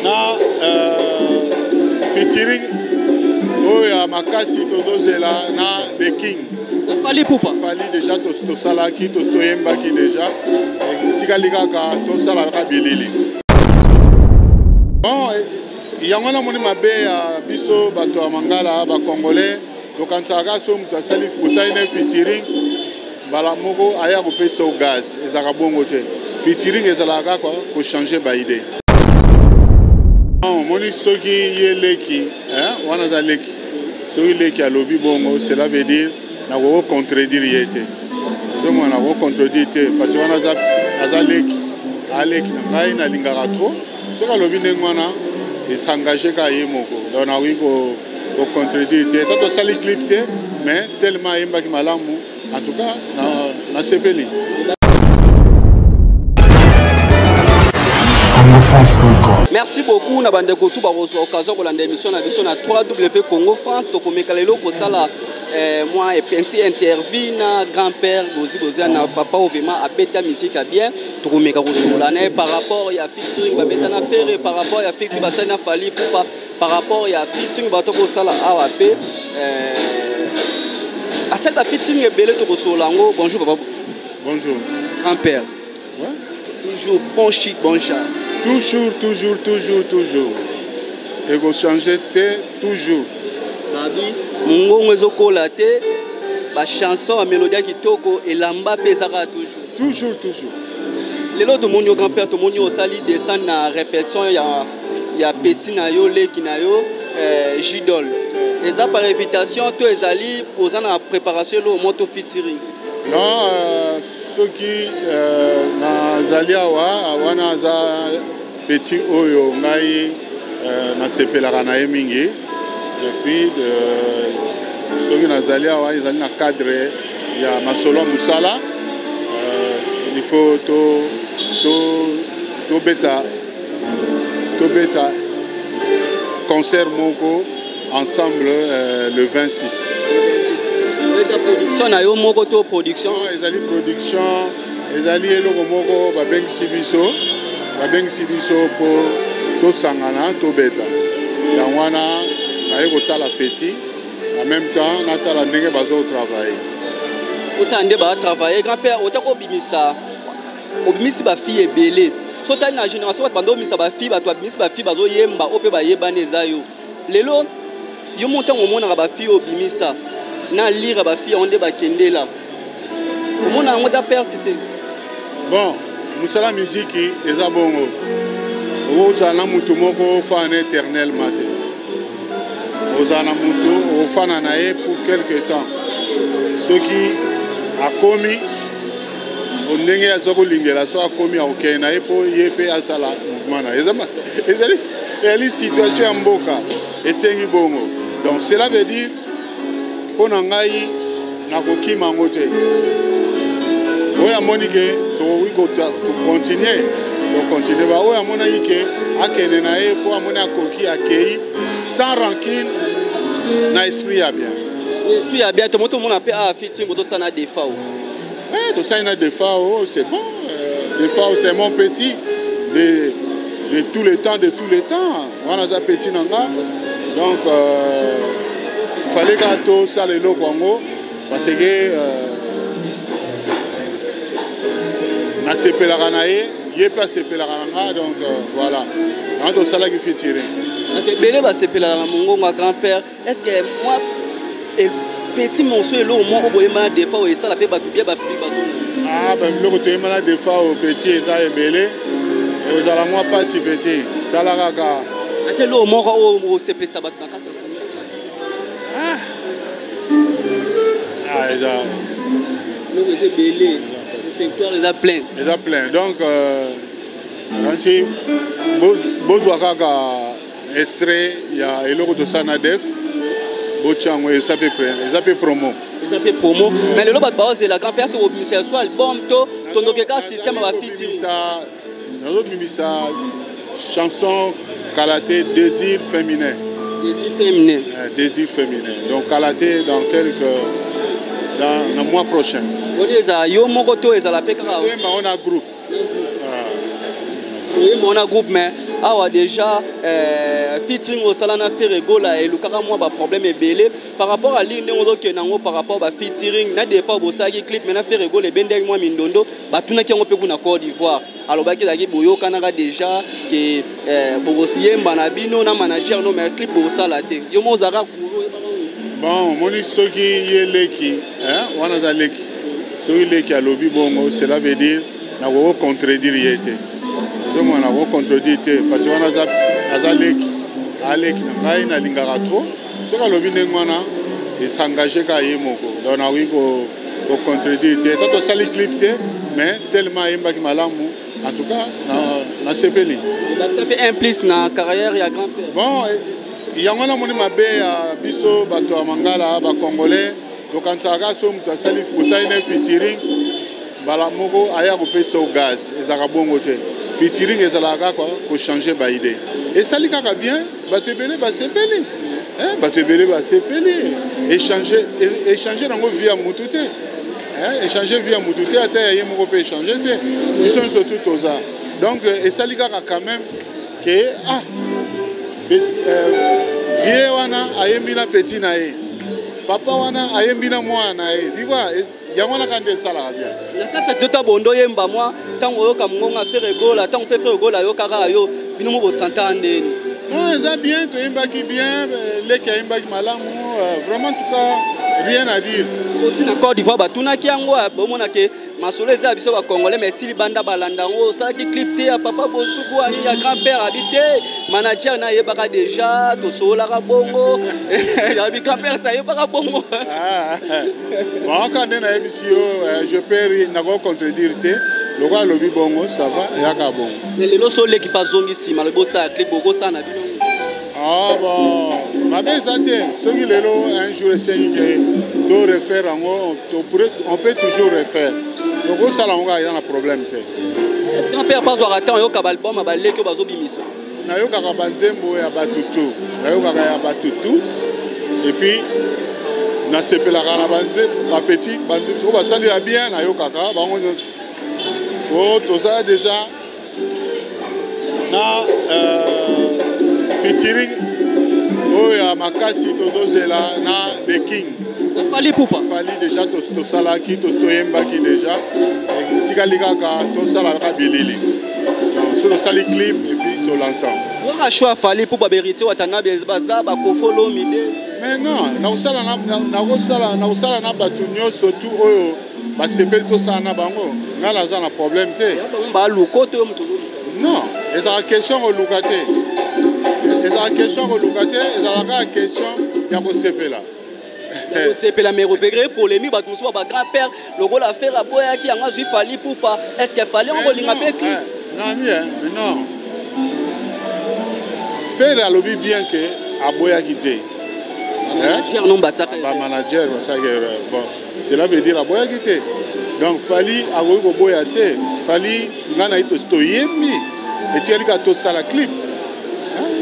Na featuring oyo ya makasi tozozela na The King. Fally Ipupa. Fally déjà tosalaki, toyembaki déjà. Etikali kaka tosalaka bilili. Bon, yango namoni mabe ya biso bato ya Mangala, ba Congolais, tokanisaka kaka soki moto asali bosali na featuring mbala moko aya kopesa yo gaz. Ezalaka bongo te. Featuring ezalaka kaka kochanger ba idée. Omoni soki ye leki, wana aza leki. Soki leki alobi bongo, cela veut dire nakoki contredire ye te. Ozomona nakoki contredire te parce que wana aza leki, aleki na ngai nalingaka trop. Soki alobi ndenge wana esengage kaka ye moko. Donc nakoki ko contredire te. Ata tosali clip te, mais tellement ayembaki malamu, en tout cas nasepeli. Merci beaucoup na bandeko tout bakozwa occasion kolanda émission na biso na 3W Congo France. Tokomeka lelo kosala moi et puis interview na grand-père Bozi Boziana na papa Ovema abeta musique ya bien. Tokomeka kosolola na ye par rapport ya featuring babeta na Ferre, par rapport ya featuring basali na Fally Ipupa, par rapport ya featuring bato kosala awa pe asali ba featuring ebele, tokosolola yango. Bonjour papa. Bonjour. Grand-père. Ouais. Toujours bon chic, bon chat. Toujours, toujours, toujours, toujours. Et qu'on change toujours. Babi, mongongo ezokola te, ba chanson ya mélodie ya kitoko elamba pe ezaka toujours. Toujours, toujours. Lelo tomoni yo grand-père, tomoni yo osali descendre na répétition ya petit na yo, leki na yo, Jidol. Eza par invitation to ezali oza na préparation lo moto featuring. Non, soki nazali awa wana aza petit oyo ngai nasepelaka na ye mingi. Et puis soki nazali awa ezali na cadre ya masolo ya mosala. Il faut tobeta concert moko ensemble le 26. Eza production na yo moko to production? Non, ezali production, ezali eloko moko babengisi biso, babengisi biso po tosangana tobeta. Yango wana naye kotala petit, en même temps natala ndenge bazo travailler. Otala nde ba travailler. Grand-père, ota kobimisa, obimisi ba fille ebele. So tali na génération bato bando obimisa ba fille, bato babimisi ba fille bazoyemba oyo mpe bayebani eza yo. Lelo yo mo ntango omonaka ba fille obimisa na lire ba fille yango nde bakendela, omona yango ta perte te. Bon, mosala miziki eza bongo, ozala na mutu moko ofana na éternellement te, ozala na mutu ofana na ye pour quelque temps. Soki akomi ndenge aza kolingela, so akomi akokende na ye mpo ye mpe asala mouvement na ye. Ezali situation ya mboka esengi bongo. Donc cela veut dire mpo na ngai nakokima yango te. Oyo amoni ke tokoki kocontinue, tocontinue. Ba oyo amonaki ke akende na ye mpo amoni akoki, akei sans rancune, na esprit ya bien. Esprit ya bien. Tomo tomona mpe awa featuring botosala na Defao. Eh, tosali na Defao, c'est bon. Defao, c'est mon petit de tous les temps, de tous les temps. Wana aza petit na nga. Donc fallait kaka tosala eloko yango parce que nasepelaka na ye, ye mpe asepelaka na nga. Donc voilà, yango tosalaki featuring. Bato ebele basepelaka na mongongo ya grand-père. Est ce que moi petit morceau eloko moko boyemba na Defao oyo esala mpe bato bien bapublic bazonga? Ah, ba biloko toyemba na Defao petit eza ebele, ozala mwa mpasi petit, tala kaka. Ata eloko moko oyo osepelisa bato na kati ya Ah. Ah, eza eloko eza ebele, répertoire eza plein. Eza plein. Donc nansi bozwa kaka extrait ya eloko tosala na Def, botya yango, eza mpe eza mpe promo. Eza mpe promo. Mais lelo bato baozela grand-père soki obimisa so album to tondoke kaka système ya bafeaturing. Nazobimisa chanson kala te, Désir féminin. Désir féminin. Désir féminin. Donc kala te, dans quelques dans le mois prochain. Oni ezala yo moko to ezala mpe kaka Oyemba na groupe. Oyemba na groupe, mais Awa déjà featuring osala na Ferre Gola elukaka mwa baproblème ebele par rapport à ligne ndenge ozokende yango, par rapport ba featuring na des fois bosalaki clip mais na Ferre Gola ebendaki mwa mindondo. Batunaki yango mpe kuna Côte d'Ivoire, alobaki ezalaki boyokanaka déjà ke bokoyemba na bino na manager no, mais clip bokosala te. Yo mo ozalaka? Bon, omoni, soki ye leki wana aza leki, soki leki alobi bongo, cela veut dire nakoki contredire ye te. Ozomona, nakoki contredire te parce que wana aza leki, aleki na ngai, nalingaka trop. Soki alobi ndenge wana, esengage kaka ye moko. Donc nakoki kocontredire te. Ta tosali clip te, mais tellement ayembaki malamu, en tout cas nasepeli. Bakisa mpe un plus na carrière ya grand père. Bon, yango namoni mabe ya biso bato ya mangala, bacongolais, tokanisaka kaka soki moto asali, bosali ne featuring, mbala moko aya kopesa o gaz. Ezalaka bongo te. Featuring ezalaka kaka kochange baidée. Esali kaka bien, bato ebele basepeli, bato ebele basepeli. Échange nango vie ya mutu te, échange vie ya mutu te, ata ya ye moko mpe échange te. Biso nyonso tu toza. Donc esali kaka quand même ke ah, vieux wana ayembi na petit na ye, papa wana ayembi na mwana na ye. Diva yango wana kaka nde esalaka bien. Na kati ya nzoto bondo oyemba mwa, ntango oyoka mongongo Ferre Gola, ntango mpe Ferre Gola ayokaka yo, bino mo bosanta ndeni? Non, eza bien, toyembaki bien, leki ayembaki malamu, vraiment, en tout cas rien à dire. Oti na Côte d'Ivoire batunaki yango, bomona ke masolo eza ya biso bacongolais, mais etili banda balanda yango. Osalaki clip te ya papa Bozubuani, ya grand père abi te, manager na ayebaka déjà, tosololaka bongo, abi grand père sa ayebaka bongo. Bon, kaka nde nayebisi yo, je peux nako contredire te. Lokola alobi bongo, ça va, eyaka bongo. Mais lelo so oleki mpe azongi nsima, alobi osala clip, okosala na bino? Ah bon, mabe eza te. Soki lelo un jour esengi ke to refaire yango, on peut toujours refaire. Tokosala yango kaka, eza na problème te. Est ce que mpe apazwaka temps oyoka baalbum ya baleki oyo bazobimisa? Nayokaka banzembo ya bato tu, nayokaka ya bato tu, et puis nasepelaka na banzembo bapeti banzembo. Soko basali ya bien, nayokaka bango nyonso. O toza déjà na featuring oyo ya makasi tozozela na The King. Fally Ipupa. Fally, déjà tosalaki, toyembaki déjà, etikali kaka tosalaka bilili. So tosali clip et puis tolansa. Waka choix Fally Ipupa, Héritier Watanabe baza, baKoffi Olomide. Mais non, nakosala na bato nyonso tu oyo basepeli tosala na bango. Ngai naza na problème te. Bango baluko to yo moto? Non, ezalaka question koluka te, ezalaka question koluka te, ezalaka kaka question ya kosepela. Kosepela, mais repérer polémique, bato mosusu ba grand père lokola Ferre aboyaki yango, azwi Fally Ipupa. Est ce que Fally yango kolinga mpe clip? Nani? Mais non, Ferre alobi bien ke aboyaki te. Manager non, batiaka. Bamanager basalaki erreur. Bon, cela veut dire aboyaki te, donc Fally akoki koboya te. Fally, ngai na ye toyembi, etikali kaka tosala clip,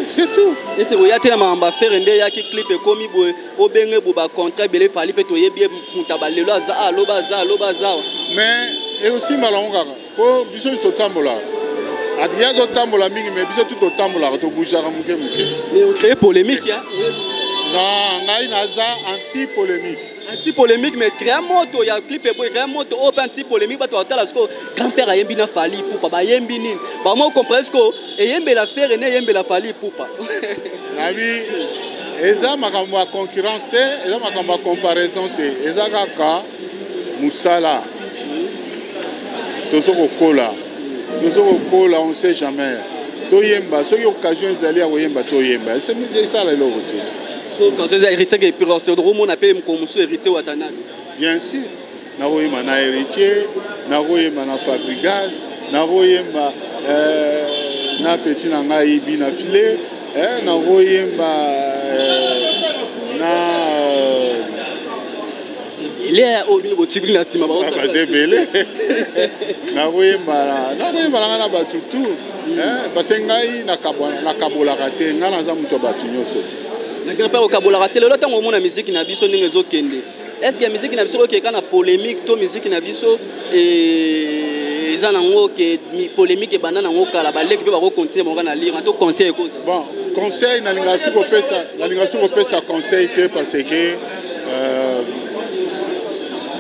c'est tout. Ese oya te na makambo affaire nde eyaki, clip ekomi boye, obenge boye, bacontrat ebele. Fally mpe toyebi ye, moto balelo aza, aloba aza, aloba aza. Mais ekosimba lango kaka po biso nyonso totambolaka. Ati ye azotambola mingi, mais biso tu totambolaka, tobougeaka moke moke. Mais ocréer polémique ya. Non, ngai naza anti polémique. Anti polémique, mais créa moto ya clip eboye, créa moto oyo mpe anti polémique. Bato batala sikoyo grand père ayembi na Fally Ipupa, bayembi nini, bamo comprendre sikoyo eyembela Ferre ne eyembela Fally Ipupa. Nabi eza makambo ya concurrence te, eza makambo ya comparaison te, eza kaka mosala. Tozo kokola, tozo kokola, on sait jamais. Toyemba, soki occasion ezali ya koyemba, toyemba, esala eloko te. So occasion eza, Héritier ke tokomona mpe mokolo mosusu Héritier Watanabe? Bien sûr, nakoyemba na Héritier, nakoyemba na Fabregas, nakoyemba na petit na ngai Bina File, nakoyemba na Ebele oyo bino botikili na nsima. Baza ebele. Nakoyemba na ngai na bato tu, parce que ngai nakabolaka te, ngai naza moto ya bato nyonso te. Mpe okabolaka te. Lelo ntango omona miziki na biso ndenge ezokende, est ce que miziki na biso okeka na polémique to miziki na biso eza Eza nango ke polémique ebanda nango kala, baleki mpe bakocontinue bango na lire to conseil ekoza. Bon, conseil nalingaka soki kopesa, nalingaka soki kopesa conseil te, parce que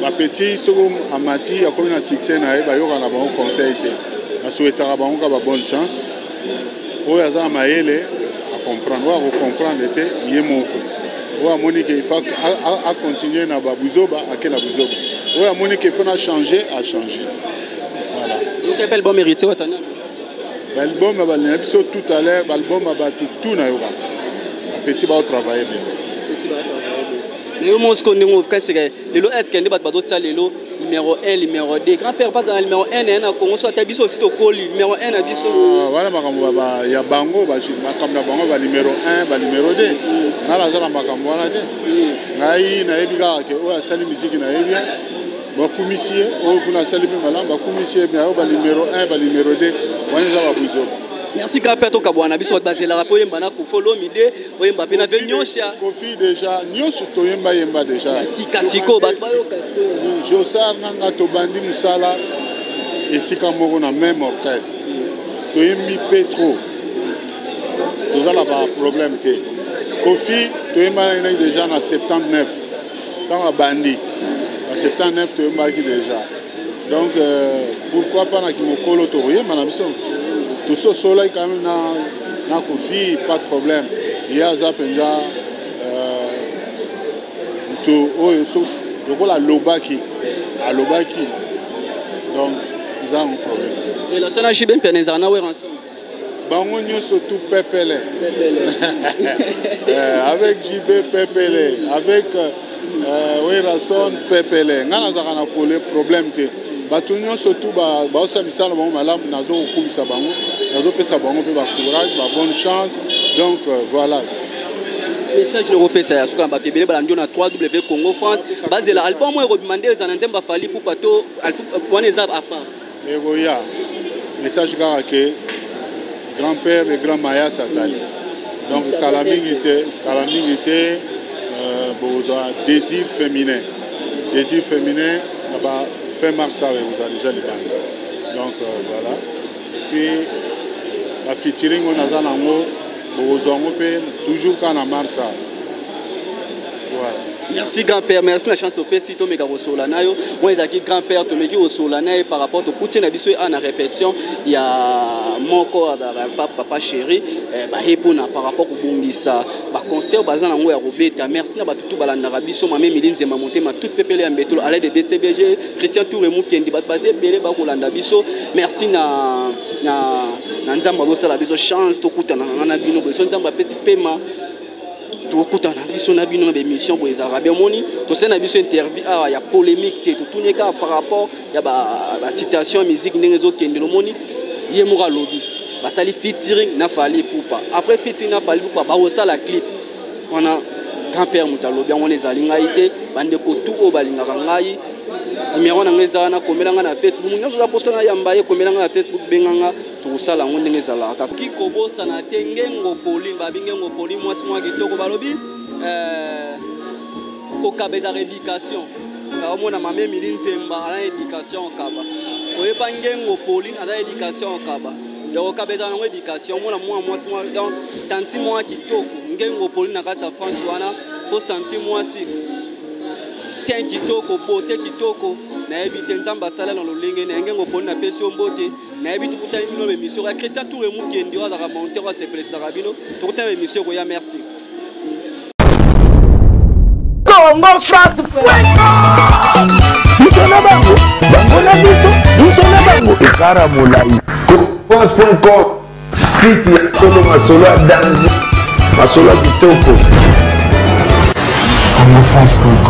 bapetit soki amati, akomi na succès na ye, bayoka na bango conseil te. Nasouhaitaka bango ka babonne chance. Oyo aza na mayele acomprendre, oyo akocomprendre te, ye moko. Oyo amoni ke il faut acontinue na babuzoba, ake na buzoba. Oyo amoni ke il faut na changer, achange. Voilà. Yoka mpe album Héritier Watanabe. Baalbum ya balinga biso tout à l'heure, baalbum ya bato tout nayoka. Bapetit baotravaille bien. Mais yo moko sikoyo, ndenge okaseka lelo, est-ce nde bato bazotia lelo numéro 1, numéro 2, grand père mpazala numéro 1 na ye na Congo, so ata biso osi tokoli numéro 1 na biso? Ah, wana makambo ya bango, makambo na bango, banuméro 1, banuméro 2, ngai naza na makambo wana te. Ngai nayebi kaka ke oyo asali miziki nayebi, bakumisi ye. Oyo kuna asali mpe malamu, bakumisi ye. Oyo banuméro 1, banuméro 2 wana eza babuzoba. Merci, grand père. Tokabwana na biso, bato bazelaka mpe oyemba na Koffi Olomide, oyemba mpe na ve Nyosha. Kofi déjà nyonso toyemba yemba déjà. Sika sikoyo bato bayoka sikoyo. Josar nanga, tobandi mosala esika moko na même orchestre, toyembi mpe trop, toza na baproblème te. Kofi toyembanaki déjà na 79, ntango abandi na 79 toyembaki déjà. Donc pourquoi pas naki mokolo tokoyemba na biso? Tososolaki quand même na Kofi, pas de problème. Ye aza mpenza moto oyo so lokola alobaki, alobaki, donc eza yango problème. Relation na JB Mpiana ezala na Werrason? Bango nyonso tout pepele. Avec JB pepele, avec Werrason pepele. Ngai nazalaka na kole problème te. Bato nyonso tu baosala misala bango malamu, nazokokumisa bango, nazopesa bango mpe bacourage, babonne chance. Donc voilà. Message nakopesa ya suka na bato ebele balandi yo na 3W Congo France, bazela album oyo ekobima nde eza na nzembo a Fally Ipupa to wana eza à part? Ekoya. Message kaka ke grand père, le grand Mayas azali. Donc kala mingi te, kala mingi te, bokozwa Désir féminin. Désir féminin na ba fin mars awa ekozala déjà libanda. Donc voilà. Puis bafeaturing oyo naza nango, bokozwa yango mpe toujours kaka na mars awa. Voilà. Merci, grand père, merci na chance opesi tomeka kosola na yo. Wana ezalaki grand père, tomeki kosola na ye par rapport tokuti na biso a na répétition ya moko azalaka papa chéri, baye mpona par rapport kobongisa baconcert baza nango ya kobeta. Merci na bato tu balandaka biso, mame Emili Nzema, motema tous pepele ya mbetolo, alain de BCBG, Christian Toure Mukendi, bato baza ebele bakolanda biso. Merci na Nzambe azosala biso chance tokutana nga na bino boye. So Nzambe apesi pema, tokutana biso na bino na baémission boye, ezalaka bien. Omoni, tosali na biso interview awa ya polémique te, totuni kaka par rapport ya bacitation ya musique ndenge ezokendela. Omoni, ye moko alobi basali featuring na Fally Ipupa. Après featuring na Fally Ipupa, bakosala clip wana. Grand père moto alobi yango wana, ezali ngai te. Bandeko tu oyo balingaka ngai, numéro na ngai eza wana, komela ngai na Facebook. Nyonso oza mposa nayamba ye, komela ngai na Facebook, benga nga, tokosala yango ndenge ezalaka. Koki kobosana te Ngengo Pauline, babi Ngengo Pauline, mwasi mwa kitoko. Balobi kokaba ezaka éducation. Omona mama Emili Nzemba aza éducation, okaba oyeba. Ngengo Pauline aza éducation, okaba. Donc okaba ezaka nango éducation. Omona mwa mwasi mwa, donc tanti mwa kitoko, Ngengo Pauline na kati ya France wana, po santi mwasi ten kitoko, bote kitoko, nayebi te Nzambe asala na lolenge na ye. Ngengo Pauline, napesi yo mbote. Nayebi tokutani bino baémission ya Christian Toure Mukendi oyo azalaka monteur, oyo asepelisaka bino. Tokutani baémission ekoya. Merci. Congo France. Biso na bango, bango na biso, biso na bango, ekara molai. France.com, site ya solo, masolo ya danger, masolo ya kitoko. Congofrance.com.